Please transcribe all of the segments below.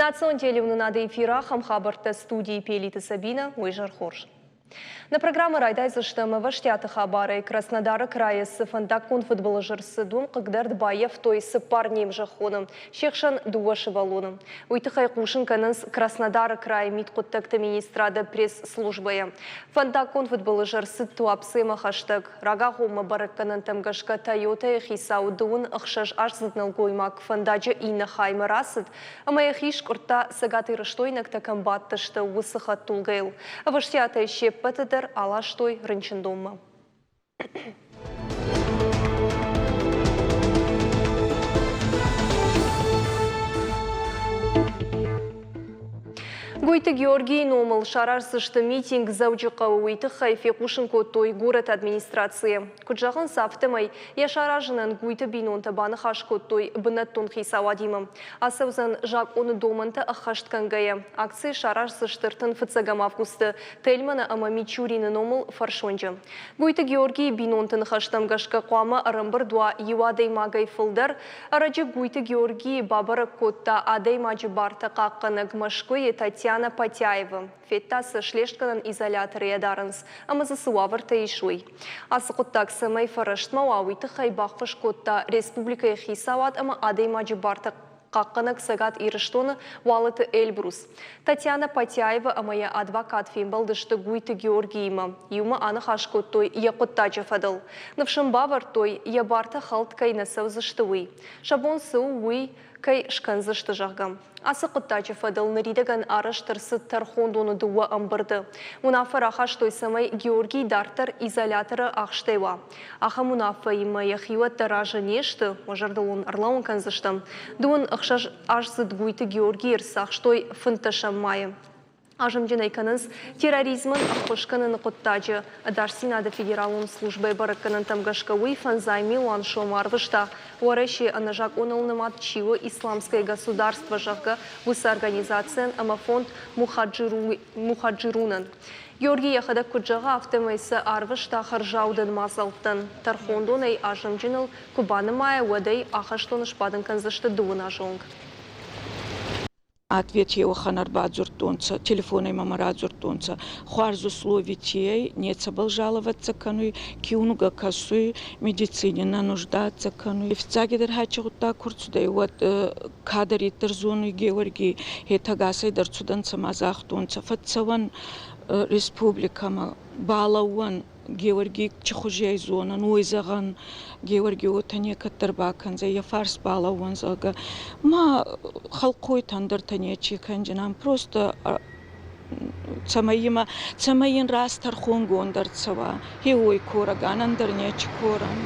Национ телеуынынады эфиры ахӕм хабӕрттӕ студийы Пелиты Сабинӕ, уый зӕр хорз. Нӕ программӕ райдайдзыстӕм ӕвӕстиаты хабарӕй. Краснодары крайы цы фӕндаггон фыдбылыз ӕрцыд, уым хъыгдӕрд баййӕфтой цыппар не мзӕххоны, се хсӕн дыууӕ сывӕллоны. Уый тыххӕй хъусын кӕнынц Краснодары крайы мидхъуыддӕгты министрады пресс-службӕйы. Фӕндаггон фыдбылыз ӕрцыд Туапсемӕ хӕстӕг. Рагагъоммӕ бӕрӕггӕнӕнтӕм гӕсгӕ Тойотӕйы хицау дыууын ӕхсӕзаздзыд нӕлгоймаг фӕндаджы иннӕ хаймӕ рацыд ӕмӕ йӕхи скъуырдта, цӕгатирыстойнӕгтӕ кӕм бадтысты, уыцы хӕдтулгӕйыл. Ӕвӕстиатӕй се ппӕты дӕр аластой рынчындонмӕ. Гуйты Георгийы номыл сараздзысты митинг Дзӕуджыхъӕуы, уый тыххӕй фехъусын кодтой горӕты администрацийы. Куыд зӕгъынц, афтӕмӕй йӕ саразынӕн Гуйты бинонтӕ баныхас кодтой бынӕттон хицауадимӕ. Ацӕудзӕн закъоны домӕнтӕ ӕххӕстгӕнгӕйӕ. Акци сараздзысты 35 августы Тельманы ӕмӕ Мичурины номыл фӕрсонджы. Гуйты Георгийы бинонты ныхӕстӕм гӕсгӕ хъуамӕ ӕрӕмбырд уа иу адӕймагӕй фылдӕр. Ӕрӕджы Гуйты Георгийы бабӕрӕг кодта адӕймаджы бартӕ хъахъхъӕнӕг Мӕскуыйы Татьяна Потяева. Федта цы слестгӕнӕн изоляторы йӕ дарынц ӕмӕ дзы цы уавӕртӕ ис, уый. Ацы хъуыддаг цӕмӕй фӕрӕстмӕ уа, уый тыххӕй баххуыс кодта республикӕйы хицауад ӕмӕ адӕймаджы бартӕ хъахъхъӕнӕг Цӕгат Ирыстоны Уалыты Эльбрус. Татьяна Потяева ӕмӕ йӕ адвокат фембӕлдысты Гуйты Георгиимӕ. Иумӕ аныхас кодтой йӕ хъуыддаджы фӕдыл. Ныфс ын бавӕрдтой, йӕ бартӕ хӕлд кӕй нӕ цӕудзысты, уый. Сӕ бон цы у, уый кӕй скӕндзысты, зӕгъгӕ. Ацы хъуыддаджы фӕдыл ныридӕгӕн арӕзт ӕрцыд тӕрхондоны дыууӕ ӕмбырды. Уынаффӕ рахастой, цӕмӕй Георгий дарддӕр изоляторы ахстӕй уа. Ахӕм уынаффӕимӕ йӕ хиуӕттӕ разы не сты, уӕ зӕрдыл уын ӕрлӕууын кӕндзыстӕм. Дыууын ӕхсӕзаздзыд Гуйты Георгийы ӕрцахстой фынддӕсӕм майы. Азымджын ӕй кӕнынц терроризмӕн ӕххуыс кӕныны хъуыддаджы. Ӕдасдзинады федералон службӕйы бӕрӕггӕнӕнтӕм гӕсгӕ уый фӕндзай милуан сомы арвыста, Уӕрӕсе ӕнӕзакъоныл нымад чи у, Исламское государство, зӕгъгӕ, уыцы организацийӕн ӕмӕ фонд Мухаджирунӕн. Георгий йӕхӕдӕг куыд зӕгъы, афтӕмӕй сӕ арвыста хӕрзаудӕн мадзӕлттӕн. Тӕрхондон ӕй азымджыныл куы банымайа, уӕд ӕй ахӕстоны сбадын кӕндзысты дыууын азы онг. Ответ еуӕхӕн ӕрбадзурдтонцӕ, телефонӕй мӕмӕ радзурдтонцӕ, хуарз условити ӕй, нецӕбӕл жаловаться кӕнуй, киунугӕ кӕсуй, медицине нӕ нуждаться кӕнуй. Фиццагидӕр хӕчи гъуддаг ку рцудӕй, уӕд кадӕриддӕр зонуй Геуӕргий, етӕ ӕгасӕй дӕр цудӕнцӕ ма загътонцӕ, фӕццӕуӕн республикӕмӕ, балӕууӕн Георгий чи хузӕй зонӕн, уой зӕгъӕн, Георгий уотӕ некӕддӕр бакӕндзӕй, йӕ фарс балӕууӕн, зӕгъгӕ. Ма хӕлхъойтӕн дӕртӕ нечи кӕнджынӕн, просто цӕмӕй имӕ, цӕмӕй ин раст тӕрхонгонд ӕрцӕуа, хе уой корӕг ан, ӕндӕр нечи корӕн.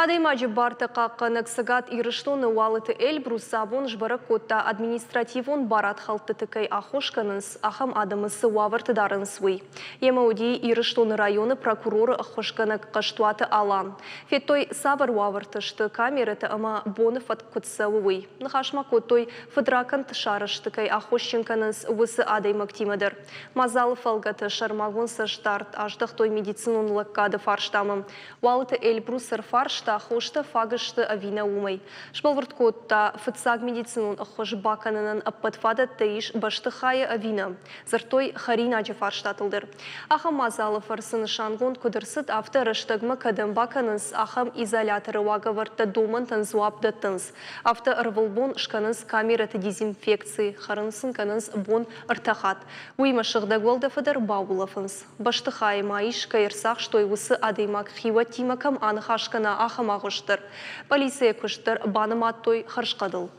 Адӕймаджы бартӕ хъахъхъӕнӕг Цӕгат Ирыстоны Уалыты Эльбрус абон сбӕрӕг кодта, административон барадхӕлдтыты кӕй аххос кӕнынц, ахӕм адӕмы цы уавӕрты дарынц, уый. Йемӕ уыди Ирыстоны районы прокуроры ӕххуысгӕнӕг Хъӕстуаты Алан. Федтой, цавӕр уавӕрты сты камерӕтӕ ӕмӕ боны фӕтк куыд цӕуы, уый. Ныхас ма кодтой, фыдракӕнд сарӕзты кӕй аххосджын кӕнынц, уыцы адӕймӕгтимӕ дӕр. Мадзалы фӕлгӕты сӕрмагонд цӕстдард аздӕхтой медицинон лӕггады фарстамӕ. Уалыты Эльбрус ӕрфарста, хостӕ фаг сты ӕви нӕ, уымӕй. Сбӕлвырд кодта, фыццаг медицинон ӕххуыс бакӕнынӕн ӕппӕт фадӕттӕ ис бӕстыхайы ӕви нӕ. Дзырдтой хӕринаджы фарстатыл дӕр. Ахӕм мадзалы фӕрцы нысангонд куыд ӕрцыд, афтӕ рӕстӕгмӕ кӕдӕм бакӕнынц, ахӕм изоляторы уагӕвӕрдтӕ домӕнтӕн дзуапп дӕттынц. Афтӕ ӕрвылбон скӕнынц камерӕты дезинфекци, хӕрын сын кӕнынц бон ӕртӕ хатт. Уыимӕ сыгъдӕг уӕлдӕфы дӕр баулӕфынц. Бӕстыхайы ма ис, кӕй ӕрцахстой, уыцы адӕймаг хиуӕттимӕ кӕм аныхас кӕна, ахӕм агъуыст дӕр. Полицӕйы куыст дӕр банымадтой хӕрзхъӕдыл.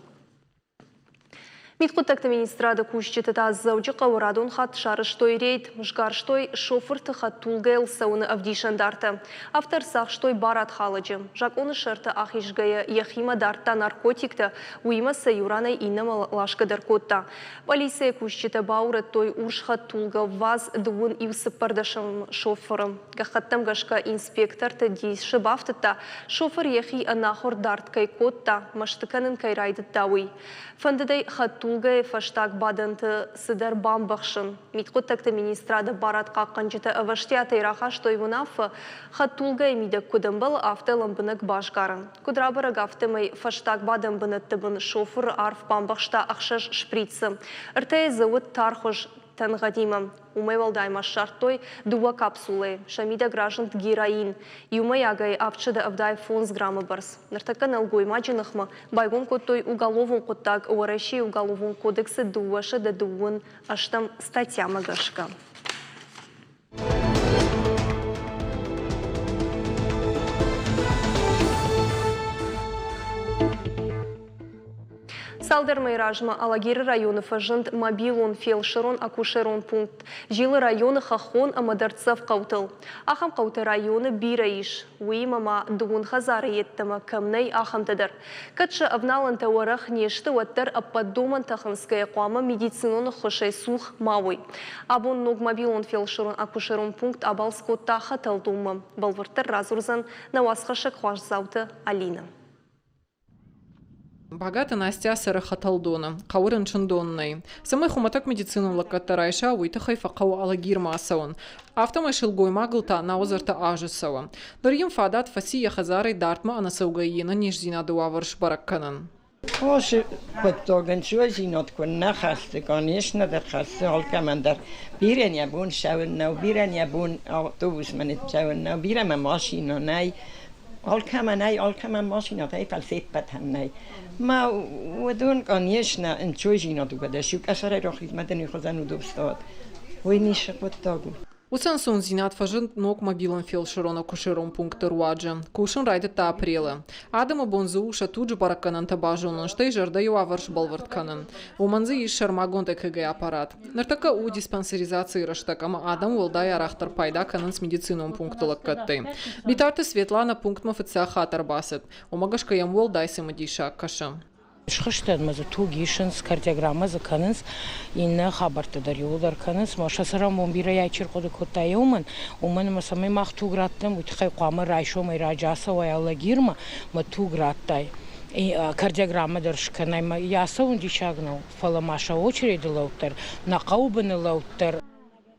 Мидхъуыддӕгты министрады кусджытӕ та Дзӕуджыхъӕуы радон хатт сарӕзтой рейд, сгӕрстой шофырты хӕдтулгӕйыл цӕуыны ӕвдисӕндартӕ. Афтӕ ӕрцахстой барадхалӕджы. Закъоны сӕрты ахизгӕйӕ йӕхимӕ дардта наркотиктӕ, уыимӕ сӕ иу ранӕй иннӕмӕ ласгӕ дӕр кодта. Полицӕйы кусджытӕ баурӕдтой урс хӕдтулгӕ ВАЗ дыууын иу цыппӕрдӕсӕм шофыры. Гӕххӕттӕм гӕсгӕ инспекторты дисы бафтыдта, шофыр йӕхи ӕнахуыр дард кӕй кодта, мӕсты кӕнын кӕй райдыдта, уый. Фӕндыд ӕй хӕдтулгӕ. хӕдтулгӕйы фӕстаг бадӕнты цыдӕр бамбӕхсын. Мидхъуыддӕгты министрады барадхъахъхъӕнджытӕ ӕвӕстиатӕй рахастой уынаффӕ, хӕдтулгӕйы мидӕг куыд ӕмбӕлы, афтӕ лӕмбынӕг басгарын. Куыд рабӕрӕг, афтӕмӕй фӕстаг бадӕн бынӕтты бын шофыр арф бамбӕхста ӕхсӕз шприцы. Ӕртӕйы дзы уыд тархуыз тӕнгъӕдимӕ. Уымӕй уӕлдай ма ссардтой дыууӕ капсулӕйы. Сӕ мидӕг разынд героин. Иумӕйагӕй 775 граммы бӕрц. Ныртӕккӕ нӕлгоймаджы ныхмӕ байгом кодтой уголовон хъуыддаг Уӕрӕсейы Уголовон кодексы 228 статьямӕ гӕсгӕ. Цалдӕр мӕйы размӕ Алагиры районы фӕзынд мобилон фелсырон-акушерон пункт. Зилы районы хӕххон ӕмӕ дӕрддзӕф хъӕутыл. Ахӕм хъӕутӕ районы бирӕ ис. Уыимӕ ма дыууын хӕдзары йеддӕмӕ кӕм нӕй, ахӕмтӕ дӕр. Кӕд сӕ авналӕнтӕ уӕрӕх не сты, уӕддӕр ӕппӕт домӕнтӕ хынцгӕйӕ хъуамӕ медицинон ӕххуысӕй цух ма уой. Абон ног мобилон фелсырон-акушерон пункт абалц кодта Хӕтӕлдонмӕ. Бӕлвырддӕр радзурдзӕн нӕ уацхӕссӕг Хуасдзауты Алинӕ. Багаты Настя цӕры Хӕтӕлдоны, хъӕуы рынчындон нӕй. Цӕмӕй хуымӕтӕг медицинон лӕггӕдтӕ райса, уый тыххӕй фӕхъӕуы Алагирмӕ ацӕуын. Афтӕмӕй сылгоймагыл та науӕдз азы цӕуы. Ныр йын фадат фӕци йӕ хӕдзарӕй дардмӕ ӕнӕцӕугӕ йе нӕниздзинады уавӕр сбӕрӕг кӕнын. Хосы хъуыддагӕн цуӕзинад куыннӕ хӕссы, конечно дӕр хӕссы алкӕмӕн дӕр. Бирӕ йӕ бон цӕуын нӕу, бирӕ йӕ бон автобусмӕ ныццӕуын нӕу, бирӕмӕ машинӕ нӕй. Алкӕмӕ нӕй, алкӕмӕн машинӕтӕй, фӕл се ппӕтӕн нӕй. Ма уыдон, конечно, ӕнцойдзинад у, кӕд иу къӕсӕрӕй рахизмӕ дын хуызӕн удобствовать. Уый ницы хъуыддаг у. Уыцы ӕнцондзинад фӕзынд ног мобилон фелсырон-акушерон пункты руаджы. Кусын райдыдта апрелы. Адӕмы бон дзы у сӕ туджы бӕрӕггӕнӕнтӕ базонын, стӕй зӕрдӕйы уавӕр сбӕлвырд кӕнын. Уымӕн дзы ис сӕрмагонд ЭКГ-аппарат. Ныртӕккӕ у диспансеризацийы рӕстӕг ӕмӕ адӕм уӕлдай арӕхдӕр пайда кӕнынц медицинон пункты лӕггӕдтӕй. Битарты Светланӕ пунктмӕ фыццаг хатт ӕрбацыд. Уымӕ гӕсгӕ йӕм уӕлдай цымыдисаг кӕсы. Схызтӕн ма дзы туг исынц, кардиограммӕ дзы кӕнынц, иннӕ хабӕрттӕ дӕр иууылдӕр кӕнынц. Ма сӕ цӕрӕнбон бирӕйӕ чи рхъуыды кодта уымӕн, уымӕн ӕмӕ цӕмӕй мах туг раттӕм, уый тыххӕй хъуамӕ райсомӕй раджы ацӕуай Алагирмӕ мӕ туг радтай. Кардиограммӕ дӕр скӕнай ӕмӕ йӕ ацӕуын диссаг нӕу, фӕлӕ ма сӕ очереды лӕуд дӕр, нӕ хъӕуы быны лӕуд дӕр.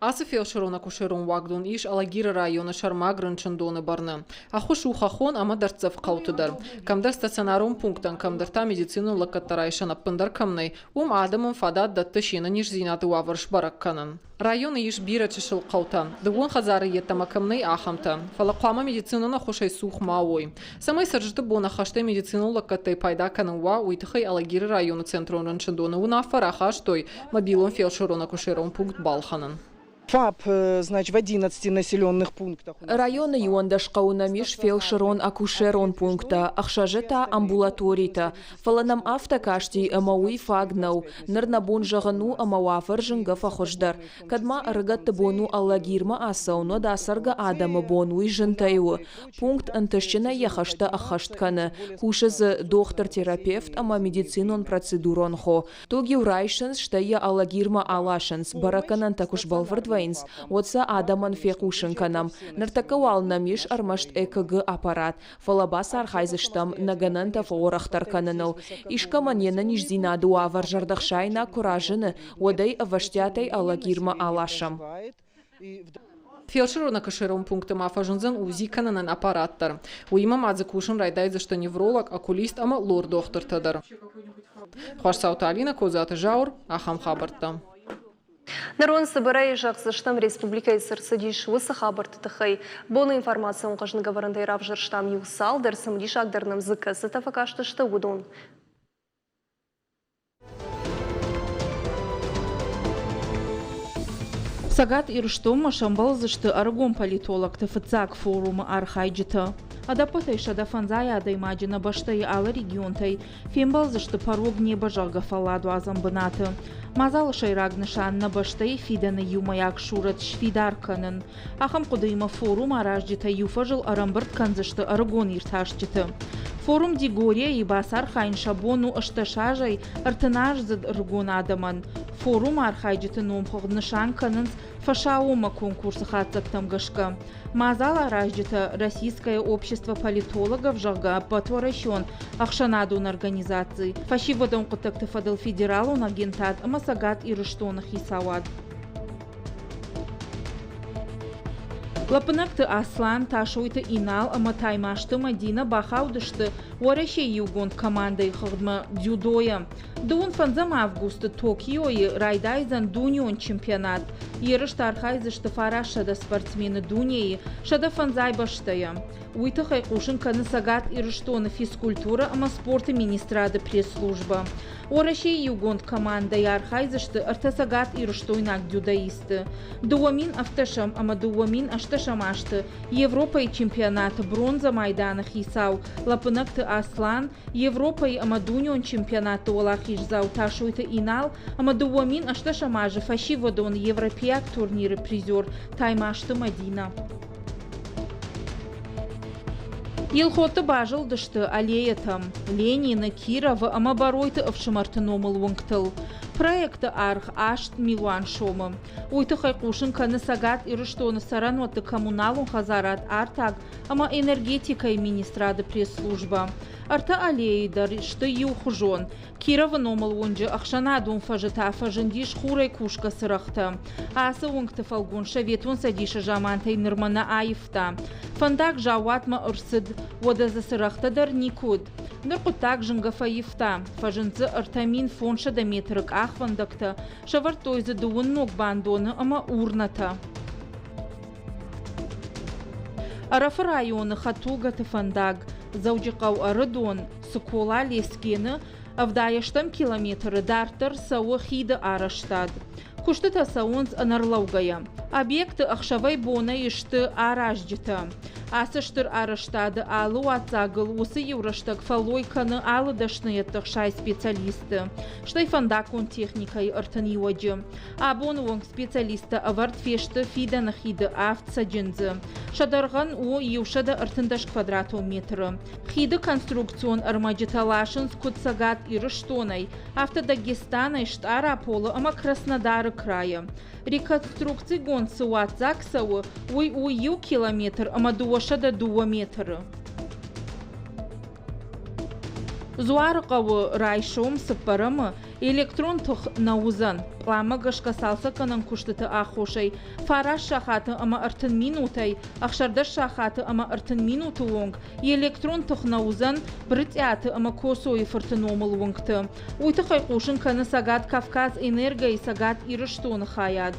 Ацы фелсырон-акушерон уагдон ис Алагиры районы сӕрмаг рынчындоны бӕрны. Ӕххуыс у хӕххон ӕмӕ дӕрддзӕф хъӕуты дӕр. Кӕмдӕр стационарон пункттӕн, кӕмдӕр та медицинон лӕггӕдтӕ райсӕн ӕппындӕр кӕм нӕй, уым адӕмӕн фадат дӕтты се нӕниздзинады уавӕр сбӕрӕг кӕнын. Районы ис бирӕ чысыл хъӕутӕ, дыууын хӕдзары йеддӕмӕ кӕм нӕй, ахӕмтӕ. Фӕлӕ хъуамӕ медицинон ӕххуысӕй цух ма уой. Цӕмӕй цӕрджыты бон ӕххӕстӕй медицинон лӕггӕдтӕй пайда кӕнын уа, уый тыххӕй Алагиры районы центрон рынчындоны уынаффӕ рахастой мобилон фелсырон-акушерон пункт балхӕнын. ФАП, значит, в 11 населенных пунктах. Районы 11 хъӕуы нӕм ис фелсырон-акушерон пункттӕ, ӕхсӕзы та амбулаторитӕ. Фӕлӕ нӕм афтӕ касти, ӕмӕ уый фаг нӕу. Ныр нӕ бон зӕгъын у, ӕмӕ уавӕр зынгӕ фӕхуыздӕр. Кӕд ма ӕрыгӕтты бон у Алагирмӕ ацӕуын, уӕд ацӕргӕ адӕмы бон уый зынтӕй у. Пункт ӕнтыстджынӕй йӕ хӕстӕ ӕххӕст кӕны. Кусы дзы дохтыр-терапевт ӕмӕ медицинон процедурон хо. Туг-иу райсынц, стӕй йӕ Алагирмӕ аласынц. Бӕрӕггӕнӕнтӕ куы сбӕлвырд вӕййынц, уӕд сӕ адӕмӕн фехъусын кӕнӕм. Ныртӕккӕ уал нӕм ис ӕрмӕст ЭКГ-аппарат, фӕлӕ бацархайдзыстӕм нӕ гӕнӕнтӕ фӕуӕрӕхдӕр кӕныныл. Искӕмӕн йе нӕниздзинады уавӕр зӕрдӕхсаинаг куы разыны, уӕд ӕй ӕвӕстиатӕй Алагирмӕ аласӕм. Фелсырон-акушерон пункты ма фӕзындзӕн УЗИ кӕнынӕн аппарат дӕр. Уыимӕ ма дзы кусын райдайдзысты невролог, окулист ӕмӕ лор-дохтыртӕ дӕр. Хуасдзауты Алинӕ, Козаты Зауыр, ахӕм хабӕрттӕ. Нырон цыбырӕй зӕгъдзыстӕм, республикӕйы цы рцыдис, уыцы хабӕртты тыххӕй. Боны информацион хъӕзныгӕвӕрӕнтӕй равзӕрстам иу цалдӕр, цымыдисагдӕр нӕм дзы кӕцытӕ фӕкастысты, уыдон. Цӕгат Ирыстонмӕ сӕмбӕлдзысты ӕрыгон политологты фыццаг форумы архайджытӕ. Ӕдӕппӕтӕй 150 адӕймаджы нӕ бӕстӕйы алы регионтӕй фембӕлдзысты Порог неба зӕгъгӕ фӕлладуадзӕн бынаты. Мадзалы сӕйраг нысан нӕ бӕстӕйы фидӕны иумӕйаг сурӕт сфидар кӕнын. Ахӕм хъуыдыимӕ форум аразджытӕ иу фӕзыл ӕрӕмбырд кӕндзысты ӕрыгон иртасджыты. Форум Дигория-йы бацархайын сӕ бон у 18 азӕй 30 аздзыд ӕрыгон адӕмӕн. Форумы архайджыты номхыгъд нысан кӕнынц фӕсаууонмӕ конкурсы хатдзӕгтӕм гӕсгӕ. Мадзал аразджытӕ Российское общество политологов, зӕгъгӕ, ӕппӕтуӕрӕсеон ӕхсӕнадон организаци, фӕсивӕдон хъуыддӕгты фӕдыл федералон агентад ӕмӕ Цӕгат Ирыстоны хицауад. Лӕппынӕгты Аслан, Тасойты Инал ӕмӕ Таймазты Мӕдинӕ бахаудысты Уӕрӕсейы иугонд командӕйы хыгъдмӕ дзюдойӕ. Дыууын фӕндзӕм августы Токиойы райдайдзӕн дунеон чемпионат. Ерысты архайдзысты 900 спортсмены дунейы 150 бӕстӕйӕ. Уый тыххӕй хъусын кӕны Цӕгат Ирыстоны физкультурӕ ӕмӕ спорты министрады пресс-службӕ. Уӕрӕсейы иугонд командӕйы архайдзысты ӕртӕ цӕгатирыстойнаг дзюдоисты. 2007 ӕмӕ 2008 азты Европӕйы чемпионаты бронзӕ майданы хицау Лӕппынӕгты Аслан, Европӕйы ӕмӕ дунеон чемпионатты уӕлахиздзау Тасойты Инал ӕмӕ 2008 азы фӕсивӕдон европейаг турниры призер Таймазты Мӕдинӕ. Елхотты базылдысты аллеятӕм, Ленины, Кировы ӕмӕ Баройты ӕфсымӕрты номыл уынгтыл. Проекты аргъ 8 милуан сомы. Уый тыххӕй хъусын кӕны Цӕгат Ирыстоны цӕрӕнуӕтты коммуналон хӕдзарад артаг ӕмӕ энергетикӕйы министрады пресс-службӕ. Ӕртӕ аллейы дӕр сты иухуызон. Кировы номыл уынджы ӕхсӕнадон фӕзы та фӕзындис хурӕй кусгӕ цырӕгътӕ. Ацы уынгты фӕлгонц Советон Цӕдисы замантӕй нырмӕ нӕ аивта. Фӕндаг заууатмӕ ӕрцыд, уӕдӕ дзы цырӕгътӕ дӕр никуы уыд. Ныр хъуыддаг зынгӕ фӕивта. Фӕзынд дзы 3500 метры къахвӕндӕгтӕ, сӕвӕрдтой дзы дыууын ног бандоны ӕмӕ урнӕтӕ. Ӕрӕфы районы хӕдтулгӕты фӕндаг Дзӕуджыхъӕу-Ӕрыдон, Цыкола-Лескены ӕвдайӕстӕм километры дарддӕр цӕуы хиды арӕзтад. Куыстытӕ цӕуынц ӕнӕрлӕугӕйӕ. Объекты ӕхсӕвӕй-бонӕй сты аразджытӕ. Ацы стыр арӕзтады алы уадздзагыл уыцы иу рӕстӕг фӕллой кӕны алы дӕсныйӕдты хсай специалистты, стӕй фӕндаггон техникӕйы ӕртын иуӕджы. Абоны онг специалисттӕ ӕвӕрд фесты фидӕны хиды авд цӕджындзы. Сӕ дӕргъӕн у 113 квадратон метры. Хиды конструкцион ӕрмӕджытӕ ласынц куыд Цӕгат Ирыстонӕй, афтӕ Дагестанӕй, Стъараполы ӕмӕ Краснодары крайы. Реконструкцигонд цы уадздзаг цӕуы, уый у иу километр ӕмӕ 202 метры. Дзуарыхъӕуы райсом цыппӕрӕмы электрон тых нӕ уыдзӕн. Пъланмӕ гӕсгӕ цалцӕггӕнӕн куыстыты аххосӕй фараст сахаты ӕмӕ 30 минутӕй 16 сахаты ӕмӕ 30 минуты онг электрон тых нӕ уыдзӕн Брытъиаты ӕмӕ Косойы фырты номыл уынгты. Уый тыххӕй хъусын кӕны Цӕгат Кавказ Энергойы Цӕгат Ирыстоны хайад.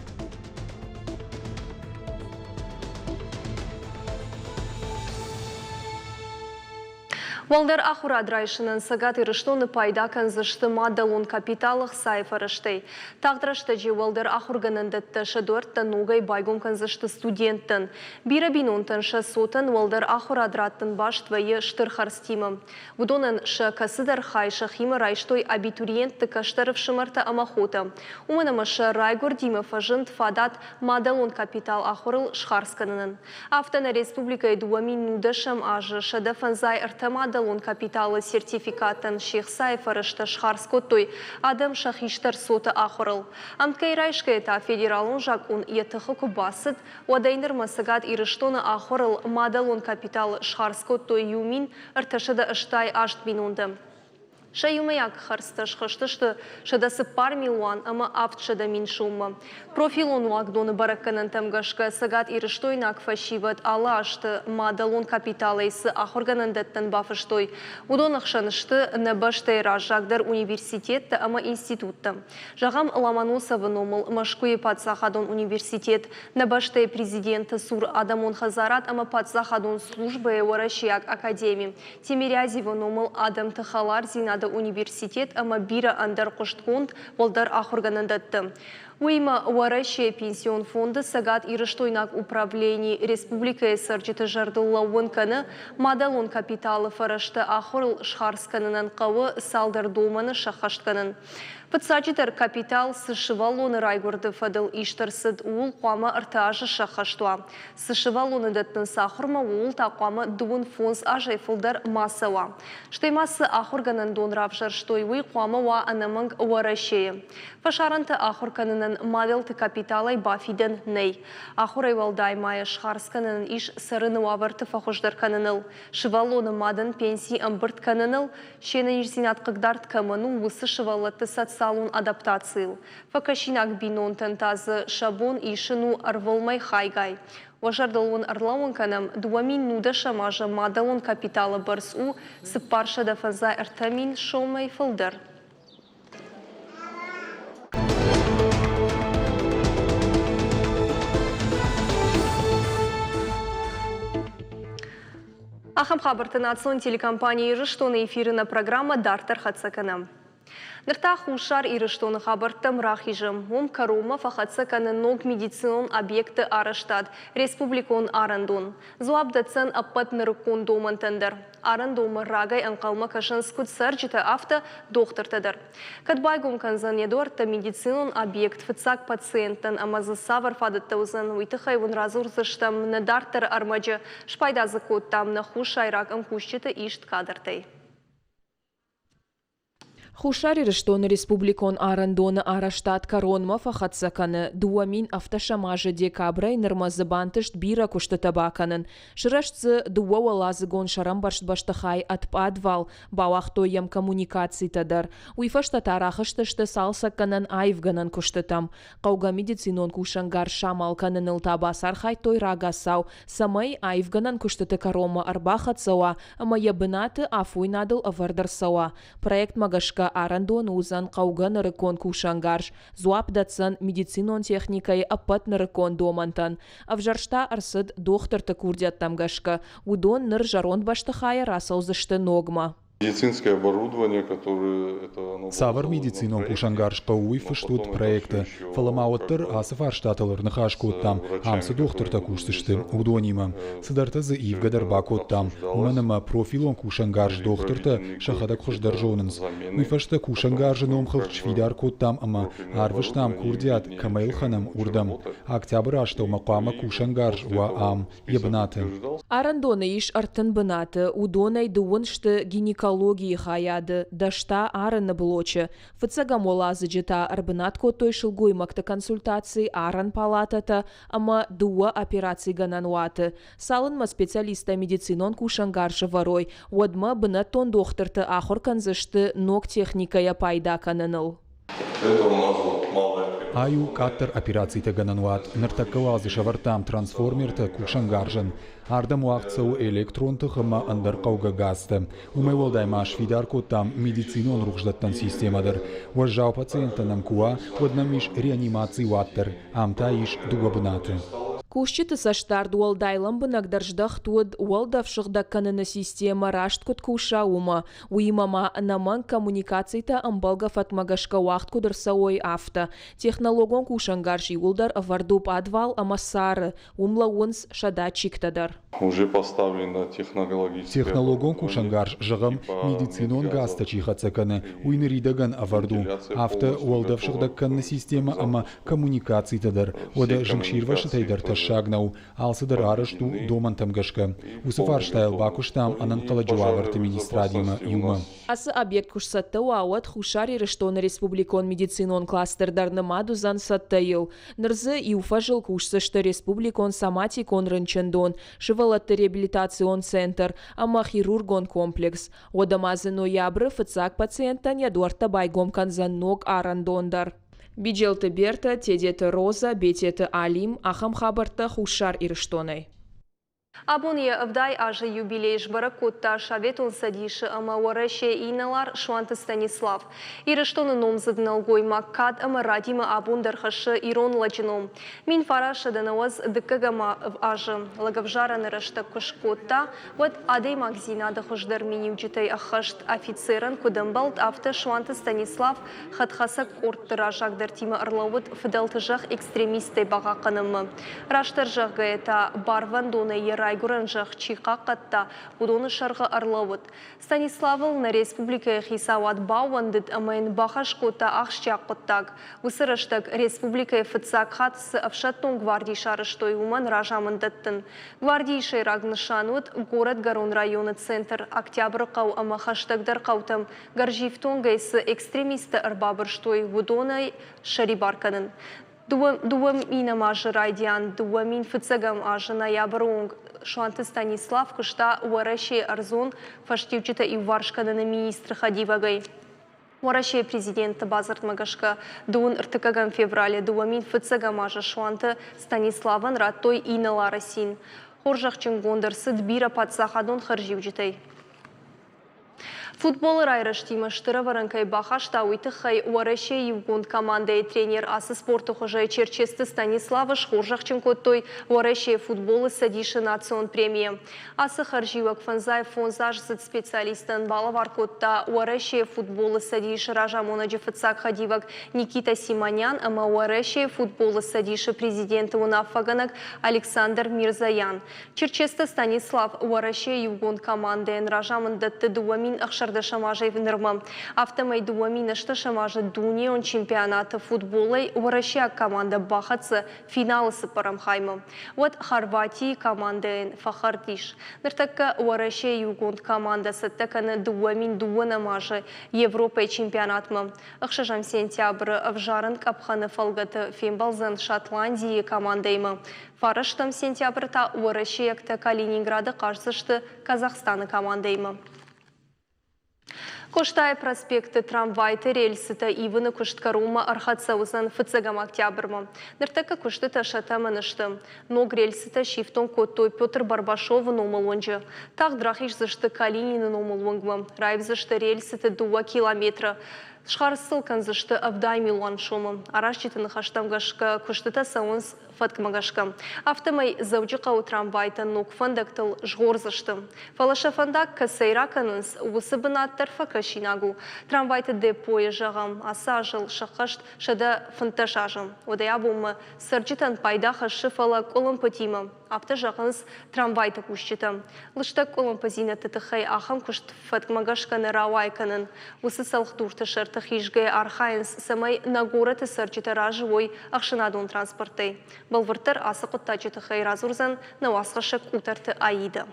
Уӕлдӕр ахуырад райсынӕн Цӕгат Ирыстоны пайда кӕндзысты мадӕлон капиталы хцайы фӕрӕзтӕй. Тагъд рӕстӕджы уӕлдӕр ахуыргӕнӕндӕттӕ сӕ дуӕрттӕ ногӕй байгом кӕндзысты студенттӕн. Бирӕ бинонтӕн сӕ цотӕн уӕлдӕр ахуырад раттын баст вӕййы стыр хӕрдзтимӕ. Уыдонӕн сӕ кӕцыдӕр хай сӕхимӕ райстой абитуриентты кӕстӕр ӕфсымӕртӕ ӕмӕ хотӕ. Уымӕн ӕмӕ сӕ райгуырдимӕ фӕзынд фадат мадӕлон капитал ахуырыл схардз кӕнынӕн. Афтӕ нӕ республикӕйы 2019 азы 153 мадӕлон капиталы сертификаттӕн се хцайы фӕрӕзтӕ схардз кодтой адӕм сӕ хистӕр цоты ахуырыл. Ӕмткӕй райсгӕйӕ та федералон закъон йӕ тыхы куы бацыд, уӕдӕй нырмӕ Цӕгат Ирыстоны ахуырыл мадӕлон капитал схардз кодтой 1388 бинонтӕ. Сӕ иумӕйаг хӕрдзтӕ схызтысты 104 милуан ӕмӕ 700 мин соммӕ. Профилон уагдоны бӕрӕггӕнӕнтӕм гӕсгӕ цӕгатирыстойнаг фӕсивӕд алы азты мадӕлон капиталӕй цы ахуыргӕнӕндӕттӕн бафыстой, уыдон ӕхсӕн сты нӕ бӕстӕйы раззагдӕр университеттӕ ӕмӕ институттӕ. Зӕгъӕм, Ломоносовы номыл Мӕскуыйы паддзахадон университет, нӕ бӕстӕйы президенты цур адӕмон хӕдзарад ӕмӕ паддзахадон службӕйы Уӕрӕсейаг академи, Тимирязевы номыл адӕмты хӕлардзинады университет ӕмӕ бирӕ ӕндӕр хъуыстгонд уӕлдӕр ахуыргӕнӕндӕтты. Уыимӕ Уӕрӕсейы Пенсион фонды Цӕгат-Ирыстойнаг управлени республикӕйы цӕрджыты зӕрдыл лӕууын кӕны, мадӕлон капиталы фӕрӕзтӕ ахуырыл схардз кӕнынӕн хъӕуы цалдӕр домӕны сӕххӕст кӕнын. Фыццаджыдӕр, капитал цы сывӕллоны райгуырды фӕдыл ист ӕрцыд, ууыл хъуамӕ ӕртӕ азы сӕххӕст уа. Цы сывӕллоны дӕттынц ахуырмӕ, ууыл та хъуамӕ 25 азӕй фылдӕр ма цӕуа. Стӕй ма цы ахуыргӕнӕндон равзӕрстой, уый хъуамӕ уа ӕнӕмӕнг Уӕрӕсейы. Фӕсарӕнты ахуыр кӕнынӕн мадӕлты капиталӕй бафидӕн нӕй. Ахуырӕй уӕлдай ма йӕ схардз кӕнынӕн ис цӕрыны уавӕрты фӕхуыздӕр кӕныныл, сывӕллоны мадӕн пенси ӕмбырд кӕныныл, се нӕниздзинад хъыгдард кӕмӕн у, уыцы сывӕллӕтты социалон адаптацийыл. Фӕкӕсинаг бинонтӕн та дзы сӕ бон исын у ӕрвылмӕй хайгай. Уӕ зӕрдыл уын ӕрлӕууын кӕнӕм, 2019 азы мадӕлон капиталы бӕрц у 453 000 сомӕй фылдӕр. Ахӕм хабӕртты национ телекомпани Ирыстоны эфиры нӕ программӕ дарддӕр хӕццӕ кӕнӕм. Ныр та Хуссар Ирыстоны хабӕрттӕм рахизӕм. Уым кӕронмӕ фӕхӕццӕ кӕны ног медицинон объекты арӕзтад, республикон арӕндон. Дзуапп дӕтдзӕн ӕппӕт нырыккон домӕнтӕн дӕр. Арӕндонмӕ рагӕй ӕнхъӕлмӕ кӕсынц куыд цӕрджытӕ, афтӕ дохтыртӕ дӕр. Кӕд байгом кӕндзӕн йӕ дуӕрттӕ медицинон объект фыццаг пациенттӕн ӕмӕ дзы цавӕр фадӕттӕ уыдзӕн, уый тыххӕй уын радзурдзыстӕм нӕ дарддӕры ӕрмӕджы. Спайда дзы кодтам нӕ хуссайраг ӕмкусджыты ист кадртӕй. Хуссар Ирыстоны республикон арӕндоны арӕзтад кӕронмӕ фӕхӕццӕ кӕны. 2017 азы декабрӕй нырмӕ дзы бантыст бирӕ куыстытӕ бакӕнын. Сырӕзт дзы дыууӕуӕладзыгон сӕрӕмбӕрзт бӕстыхай ӕд пъадвал, бауагътой йӕм коммуникацитӕ дӕр. Уый фӕстӕ та рахызтысты цалцӕггӕнӕн-аивгӕнӕн куыстытӕм. Хъӕугӕ медицинон кусӕнгарз самал кӕныныл та бацархайдтой рагацау, цӕмӕй аивгӕнӕн куыстыты кӕронмӕ ӕрбахӕццӕ уа ӕмӕ йӕ бынаты афойнадыл ӕвӕрд ӕрцӕуа. Проектмӕ гӕсгӕ арӕндоны уыдзӕн хъӕугӕ нырыккон кусӕнгарз, дзуапп дӕтдзӕн медицинон техникӕйы ӕппӕт нырыккон домӕнтӕн. Ӕвзӕрст та ӕрцыд дохтырты курдиӕттӕм гӕсгӕ. Уыдон ныр зӕронд бӕстыхайӕ рацӕудзысты ногмӕ. Медицинское оборудование, которое это оно Цавӕр медицинон кусӕнгарз хъӕуы, уый фыст уыд проекты, фӕлӕ ма уӕддӕр ацы фарстатыл ӕрныхас кодтам, ам цы дохтыртӕ кусдзысты, уыдонимӕ. Цыдӕртӕ дзы ивгӕ дӕр бакодтам, уымӕн ӕмӕ профилон кусӕнгарз дохтыртӕ сӕхӕдӕг хуыздӕр зонынц. Уый фӕстӕ кусӕнгарзы номхыгъд сфидар кодтам ӕмӕ арвыстам курдиат, кӕмӕй ӕлхӕнӕм, уырдӕм. Октябры астӕумӕ хъуамӕ кусӕнгарз уа ам, йӕ бынаты. Арӕндоны ис 30 бынаты, уыдонӕй дыууын сты гинекологийы хайады, дӕс та арыны блочы. Фыццӕгӕм уӕладзыджы та ӕрбынат кодтой сылгоймӕгты консультаци, арӕн палатӕтӕ ӕмӕ дыууӕ операцигӕнӕн уаты. Цалынмӕ специалисттӕ медицинон кусӕнгарз ӕвӕрой, уӕдмӕ бынӕттон дохтырты ахуыр кӕндзысты ног техникӕйӕ пайда кӕныныл. Ай у къаддӕр операцитӕ гӕнӕн уат. Ныртӕккӕ уал дзы сӕвӕрдтам трансформертӕ кусӕнгарзӕн. Ардӕм уагъд цӕуы электрон тых ӕмӕ ӕндӕр хъӕугӕ газтӕ. Уымӕй уӕлдай ма сфидар кодтам медицинон рухсдӕттӕн системӕ дӕр. Уӕззау пациенттӕ нӕм куы уа, уӕд нӕм ис реанимацийы уат дӕр. Ам та ис дыууӕ бынаты. Кусджыты цӕстдард уӕлдай лӕмбынӕгдӕр здӕхт уыд, уӕлдӕф сыгъдӕг кӕныны системӕ раст куыд куса, уымӕ. Уыимӕ ма ӕнӕмӕнг коммуникацитӕ ӕмбӕлгӕ фӕткмӕ гӕсгӕ уагъд куыд ӕрцӕуой, афтӕ. Технологон кусӕнгарз иууылдӕр ӕвӕрд у пъадвал ӕмӕ цары, уым лӕууынц сӕ датчиктӕ дӕр. Уже поставлено технологическое Технологон кусӕнгарз, зӕгъӕм, медицинон газтӕ чи хӕццӕ кӕны, уый ныридӕгӕн ӕвӕрд у. Афтӕ уӕлдӕф сыгъдӕг кӕныны системӕ ӕмӕ коммуникацитӕ дӕр. Уӕдӕ зынгсирвӕзтытӕй дӕр тӕссаг нӕу. Алцыдӕр арӕзт у домӕнтӕм гӕсгӕ. Уыцы фарстайыл бакуыстам ӕнӕнхъӕлӕджы уавӕрты министрадимӕ иумӕ. Ацы объект куы сцӕттӕ уа, уӕд Хуссар Ирыстоны республикон медицинон кластер дӕр нымад уыдзӕн цӕттӕйыл. Ныр дзы иу фӕзыл кусдзысты республикон соматикон рынчындон, сывӕллӕтты реабилитацион центр ӕмӕ хирургон комплекс. Уӕдӕ ма дзы ноябры фыццаг пациенттӕн йӕ дуӕрттӕ байгом кӕндзӕн ног арӕндон дӕр. Биджелты Бертӕ, Тедеты Роза, Бететы Алим, ахӕм хабӕрттӕ Хуссар Ирыстонӕй. Абон йӕ 70 азы юбилей сбӕрӕг кодта Советон Цӕдисы ӕмӕ Уӕрӕсейы инӕлар Суанты Станислав. Ирыстоны номдзыд нӕлгоймаг кад ӕмӕ радимӕ абон дӕр хӕссы ирон лӕджы ном. 1990 дыккӕгӕм азы лӕгӕвзарӕны рӕстӕг куы скодта, уӕд адӕймагдзинады хуыздӕр миниуджытӕй ӕххӕст офицерӕн куыд ӕмбӕлд, афтӕ Суанты Станислав хӕдхӕцӕг къордты раззагдӕртимӕ ӕрлӕууыд фыдӕлты зӕхх экстремисттӕй бахъахъхъӕнынмӕ. Растдӕр зӕгъгӕйӕ та, барвӕндонӕй йӕ райгуырӕн зӕхх чи хъахъхъӕдта, уыдоны сӕргъы ӕрлӕууыд. Станиславыл нӕ республикӕйы хицауад баууӕндыд ӕмӕ йын бахӕс кодта ахсджиаг хъуыддаг. Уыцы рӕстӕг республикӕйы фыццаг хатт цы ӕфсӕддон гварди сарӕзтой, уымӕн разамынд дӕттын. Гвардийы сӕйраг нысан уыд горӕтгӕрон районы центр Октябрыхъӕу ӕмӕ хӕстӕгдӕр хъӕутӕм гӕрзифтонгӕй цы экстремисттӕ ӕрбабырстой, уыдонӕй ссӕрибар кӕнын. Дыууӕ минӕм азы райдиан, 2000 фыццӕгӕм азы ноябры онг Суанты Станислав куыста Уӕрӕсейы ӕрдзон фӕстиуджытӕ иуварс кӕныны министры хӕдивӕгӕй. Уӕрӕсейы президенты бадзырдмӕ гӕсгӕ дыууын ӕртыккӕгӕм февралы 2000 фыццӕгӕм азы Суанты Станиславӕн радтой инӕлары цин. Хорзӕхджынгонд ӕрцыд бирӕ паддзахадон хӕрзиуджытӕй. Футболы райрӕзтимӕ стыр ӕвӕрӕн кӕй бахаста, уый тыххӕй Уӕрӕсейы иугонд командӕйы тренер ацы спорты хуызӕй Черчесты Станиславы схорзӕхджын кодтой Уӕрӕсейы футболы цӕдисы национ премийӕ. Ацы хӕрзиуӕг фӕндзай фондзаздзыд специалистӕн балӕвар кодта Уӕрӕсейы футболы цӕдисы разамонӕджы фыццаг хӕдивӕг Никита Симонян ӕмӕ Уӕрӕсейы футболы цӕдисы президенты уынаффӕгӕнӕг Александр Мирзоян. Черчесты Станислав Уӕрӕсейы иугонд командӕйӕн разамынд дӕтты 2016 азӕй нырмӕ. Афтӕмӕй 2008 азы дунеон чемпионаты футболӕй уӕрӕсейаг командӕ бахӕццӕ финалы цыппӕрӕм хаймӕ. Уӕд Хорватийы командӕйӕн фӕхӕрд ис. Ныртӕккӕ Уӕрӕсейы иугонд командӕ цӕттӕ кӕны 2002 азы Европӕйы чемпионатмӕ. Ӕхсӕзӕм сентябры ӕвзарӕн къӕпхӕны фӕлгӕты фембӕлдзӕн Шотландийы командӕимӕ. Фарӕстӕм сентябры та уӕрӕсейӕгтӕ Калининграды хъаздзысты Казахстаны командӕимӕ. Къостайы проспекты трамвайты рельсытӕ ивыны куыст кӕронмӕ ӕрхӕццӕ уыдзӕн фыццӕгӕм октябрмӕ. Ныртӕккӕ куыстытӕ сӕ тӕмӕны сты. Ног рельсытӕ сифтонг кодтой Петр Барбашовы номыл уынджы. Тагъд рахиздзысты Калинины номыл уынгмӕ. Раивдзысты рельсыты дыууӕ километры. Схардз сыл кӕндзысты 70 милуан сомы. Аразджыты ныхӕстӕм гӕсгӕ куыстытӕ цӕуынц фӕткмӕ гӕсгӕ. Афтӕмӕй Дзӕуджыхъӕуы трамвайтӕ ног фӕндӕгтыл згъордзысты. Фӕлӕ сӕ фӕндаг кӕцӕй ракӕнынц, уыцы бынат дӕр фӕкӕсинаг у. Трамвайты депойы, зӕгъӕм, ацы азыл сӕххӕст 115 азы. Уӕдӕй абонмӕ цӕрджытӕн пайда хӕссы, фӕлӕ къуылымпытимӕ. Афтӕ зӕгъынц трамвайты кусджытӕ. Лыстӕг къуылымпыдзинӕдты тыххӕй ахӕм куыст фӕткмӕ гӕсгӕ нӕ рауайы кӕнын. Уыцы цӕлхдурты сӕрты хизгӕйӕ архайынц, цӕмӕй нӕ горӕты цӕрджытӕ разы уой ӕхсӕнадон транспорттӕй. Бӕлвырддӕр ацы хъуыддаджы тыххӕй радзурдзӕн нӕ уацхӕссӕг Къутӕрты Аидӕ.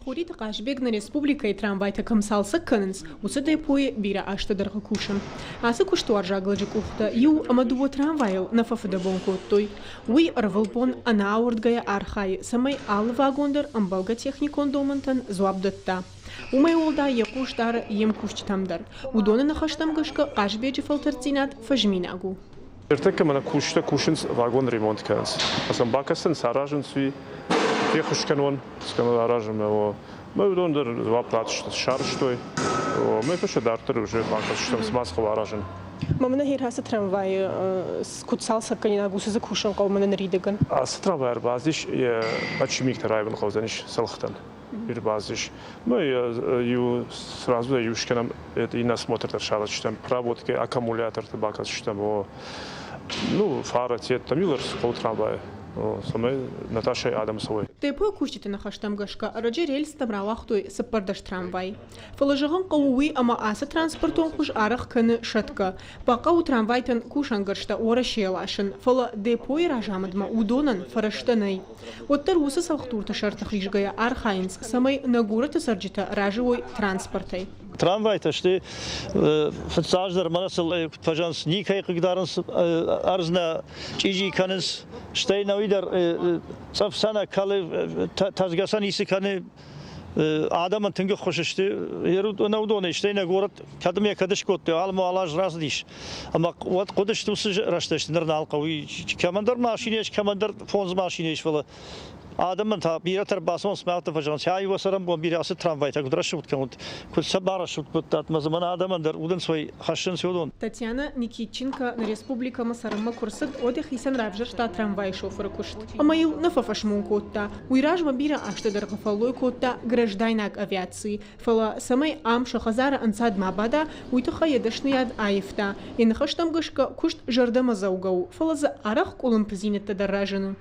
Хуриты Хъазбег нӕ республикӕйы трамвайтӕ кӕм цалцӕг кӕнынц, уыцы депойы бирӕ азты дӕргъы кусы. Ацы куыстуарзаг лӕджы къухтӕ иу ӕмӕ дыууӕ трамвайыл нӕ фӕфыдӕбон кодтой. Уый ӕрвылбон ӕнӕауӕрдгӕйӕ архайы, цӕмӕй алы вагон дӕр ӕмбӕлгӕ техникон домӕнтӕн дзуапп дӕтта. Уымӕй уӕлдай йӕ хъус дары йе мкусджытӕм дӕр. Уыдоны ныхӕстӕм гӕсгӕ Хъазбеджы фӕлтӕрддзинад фӕзминаг у. Ӕртӕккӕ мӕнӕ кусджытӕ кусынц, вагон ремонт кӕнынц. Сӕм бакӕсынц, аразынц уый, феххуыс кӕнон, скӕнон аразынмӕ. Мӕ уыдон дӕр дзуапп ратдзысты, сарӕзтой. Мӕ фӕстӕ дарддӕр уже бакӕсдзыстӕм, цы ма цы хъӕуы аразын. Мӕнӕ ацы трамвайы куыд цалцӕггӕнинаг у, цы дзы кусын хъӕуы мӕнӕ ныридӕгӕн? Ацы трамвай ӕрбацыдис, йӕ подшипниктӕ раивын хъӕудзӕнис цӕлхытӕн. Ӕрбацыдис. Мы иу сразу иу скӕнӕм, иннӕ осмотр дӕр сараздзыстӕм, проводкӕ, аккумуляторты бакӕсдзыстӕм, ну, фара, цвет, там иу хъӕуы трамвайы, цӕмӕй Наташӕйы адӕм цӕуой. Депойы кусджыты ныхӕстӕм гӕсгӕ, ӕрӕджы рельстӕм рауагътой 14 трамвай. Фӕлӕ зӕгъын хъӕуы уый, ӕмӕ ацы транспортон хуыз арӕх кӕны сӕтгӕ. Бахъӕуы трамвайтӕн кусӕнгӕрзтӕ Уӕрӕсейӕ ласын, фӕлӕ депойы разамындмӕ уыдонӕн фӕрӕзтӕ нӕй. Уӕддӕр уыцы цӕлхдурты сӕрты хизгӕйӕ архайынц, цӕмӕй нӕ горӕты цӕрджытӕ разы уой транспортӕй. Трамвайтӕ сты фыццаджыдӕр мӕнӕ сыл куыд фӕзӕгъынц, никӕй хъыгдарынц, ӕрдз нӕ чъизи кӕнынц, стӕй нӕуи дӕр цъыф сӕ нӕ кӕлы, тӕдзгӕ сӕ ницы кӕны. Адӕмӕн тынг ӕххуыс сты. Нӕ уыдонӕй, стӕй нӕ горӕт кӕд ӕмӕ кӕд скодтой, алы алы аз рацыдис. Ӕмӕ уӕд хъуыдысты уыцы рӕстӕджы ныр нал хъӕуы. Кӕмӕндӕр машинӕ ис, кӕмӕндӕр фондз машинӕ ис, фӕлӕ. Адӕмӕн та бирӕтӕ ӕрбацӕуынц мӕ афтӕ фӕзӕгъынц, ай уӕ цӕрӕнбон бирӕ ацы трамвайтӕ куыд рӕсугъд кӕнут, куыд сӕ барӕсугъд кодтат, ӕмӕ дзы мӕнӕ адӕмӕн дӕр удӕнцой хӕссынц уыдон. Татьяна Никитченко нӕ республикӕмӕ цӕрынмӕ куы рцыд, уӕд йӕхицӕн равзӕрста трамвайы шофыры куыст. Ӕмӕ йыл нӕ фӕфӕсмон кодта. Уый размӕ бирӕ азты дӕргъы фӕллой кодта граждайнаг авиацийы, Фӕлӕ цӕмӕй ам сӕ хӕдзары ӕнцад ма бада, уый тыххӕй йӕ дӕсныйад аивта. Йӕ ныхӕстӕм гӕсгӕ, куыст зӕрдӕмӕдзӕугӕ у, фӕлӕ дзы арӕх къуылымпыдзинӕдтӕ дӕр разыны.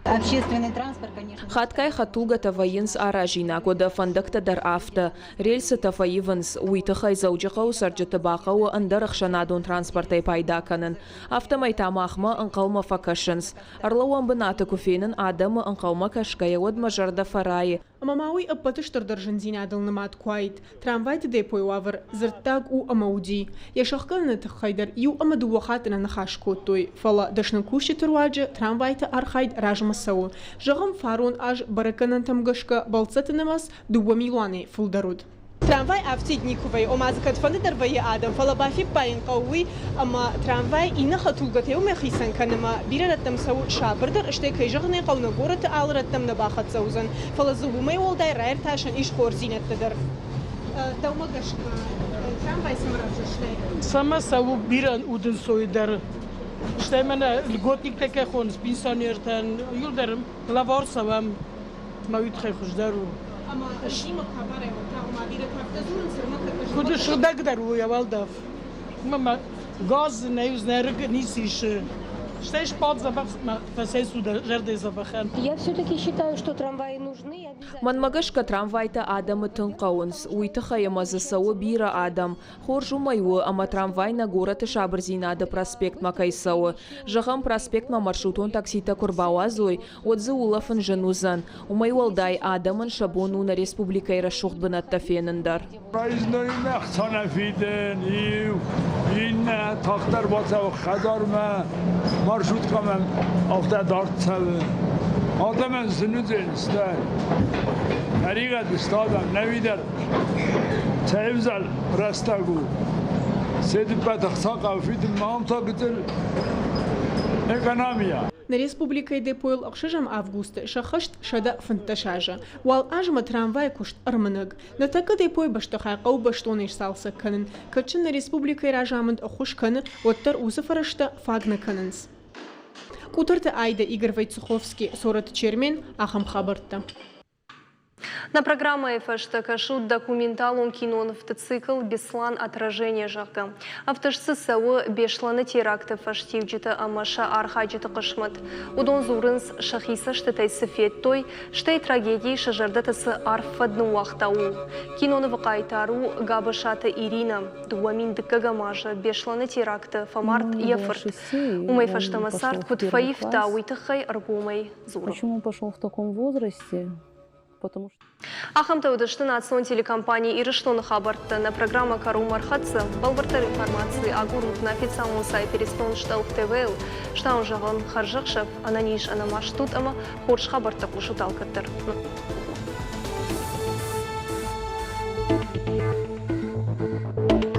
Хатгай хӕдтулгӕтӕ вӕййынц аразинаг, уӕдӕ фӕндӕгтӕ дӕр афтӕ. Рельсытӕ фӕивынц, уый тыххӕй Дзӕуджыхъӕуы цӕрджыты бахъӕуы ӕндӕр ӕхсӕнадон транспортӕй пайда кӕнын. Афтӕмӕй та махмӕ ӕнхъӕлмӕ фӕкӕсынц. Ӕрлӕууӕн бынаты куы фенын адӕмы ӕнхъӕлмӕ кӕсгӕйӕ, уӕд мӕ зӕрдӕ фӕрайы. Ӕмӕ ма уый ӕппӕты стырдӕр зындзинадыл нымад куы уаид. Трамвайты депойы уавӕр дзырддаг у ӕмӕ уыди. Йӕ сӕхгӕныны тыххӕй дӕр иу ӕмӕ дыууӕ хатты нӕ ныхас кодтой, фӕлӕ дӕсны кусджыты руаджы трамвайты архайд размӕ цӕуы. Зӕгъӕм, фарон аз бӕрӕггӕнӕнтӕм гӕсгӕ бӕлццӕтты нымӕц дыууӕ милуанӕй фылдӕр уыд. Трамвай афтид никуы вӕййы, ома дзы кӕдфӕнды дӕр вӕййы адӕм, фӕлӕ бафиппайын хъӕуы уый, ӕмӕ трамвай иннӕ хӕдтулгӕтӕй уымӕй хицӕн кӕны ӕмӕ бирӕ рӕттӕм цӕуы сабырдӕр, стӕй кӕй зӕгъын ӕй хъӕуы, нӕ горӕты алы рӕттӕм нӕ бахӕццӕ уыдзӕн, фӕлӕ дзы уымӕй уӕлдай раиртасӕн ис хорздзинӕдтӕ дӕр. Дӕумӕ гӕсгӕ трамвай цӕмӕ равзӕрстай? Цӕмӕ цӕуы бирӕ удӕнцой дӕр. Стӕй мӕнӕ льготниктӕ кӕй хонынц пенсионертӕн, иуылдӕр лӕвар цӕуӕм. Мӕ уый тыххӕй хуыздӕр у. Ӕмӕ зимӕ хабарӕй уӕд ома бирӕтӕ афтӕ дзурынц, ӕрмӕг Куыд сыгъдӕгдӕр у йӕ уӕлдӕф. Уымӕ ма газ нӕ нӕ рыг ницы исы. Стӕй сбад дзӕбӕх фӕцӕйцу дӕ зӕрдӕйы дзӕбӕхӕн. Я все-таки считаю, что трамваи нужны. Мӕнмӕ гӕсгӕ трамвайтӕ адӕмы тынг хъӕуынц, уый тыххӕй ӕмӕ дзы цӕуы бирӕ адӕм. Хорз уымӕй у, ӕмӕ трамвай нӕ горӕты Сабырдзинады проспектмӕ кӕй цӕуы. Зӕгъӕм, проспектмӕ маршрутон такситӕ куы рбауадзой, уӕд дзы улӕфын зын уыдзӕн. Уымӕй уӕлдай, адӕмӕн сӕ бон у нӕ республикӕйы рӕсугъд бынӕттӕ фенын дӕр. Проездноймӕ ӕхца нӕ фидын, иу, иннӕ тагъддӕр бацӕуы хӕдзармӕ, маршруткӕмӕ афтӕ дард цӕуы. Адӕмӕн зын уыдзӕн, стӕй тӕригъӕд сты адӕм, нӕуидӕр цӕй ӕвзӕр рӕстӕг у. Се дыппӕт ӕхца хъӕуы фидынмӕ, ам та гыццыл экономия. Нӕ республикӕйы депойыл ӕхсӕзӕм августы сӕххӕст 115 азы. Уал азмӕ трамвайы куыст ӕрмынӕг. Ныртӕккӕ депойы бӕстыхай хъӕуы бӕстонӕй сцалцӕг кӕнын. Кӕд сын нӕ республикӕйы разамынд ӕххуыс кӕны, уӕддӕр уыцы фӕрӕзтӕ фаг нӕ кӕнынц. Къутӕрты Айдӕ, Игорь Войцеховский, Сороты Чермен, ахӕм хабӕрттӕ. Нӕ программӕйы фӕстӕ кӕсут документалон кинонывты цикл «Беслан. Отражение», зӕгъгӕ. Ӕвдыст дзы цӕуы Беслӕны теракты фӕстиуджыты ӕмӕ сӕ архайджыты хъысмӕт. Уыдон дзурынц, сӕхи цӕстытӕй цы федтой, стӕй трагедийы сӕ зӕрдӕты цы арф фӕд ныууагъта, ууыл. Кинонывы хъайтар у Габысаты Иринӕ. 2002 азы Беслӕны теракты фӕмард йӕ фырт. Уымӕй фӕстӕмӕ цард куыд фӕивта, уый тыххӕй ӕргомӕй дзуры. Почему пошел в таком возрасте? Потому что Ахӕмтӕ уыдысты национ телекомпани Ирыстоны хабӕрттӕ. Нӕ программӕ кӕронмӕ ӕрхӕццӕ. Бӕлвырддӕр информаци агурут нӕ официалон сайт Иристон Штелф ТВ-ыл. Стауын зӕгъын, хӕрзӕхсӕв, ӕнӕниз, ӕнӕмаст ут ӕмӕ хорз хабӕрттӕ хъусут алкӕддӕр.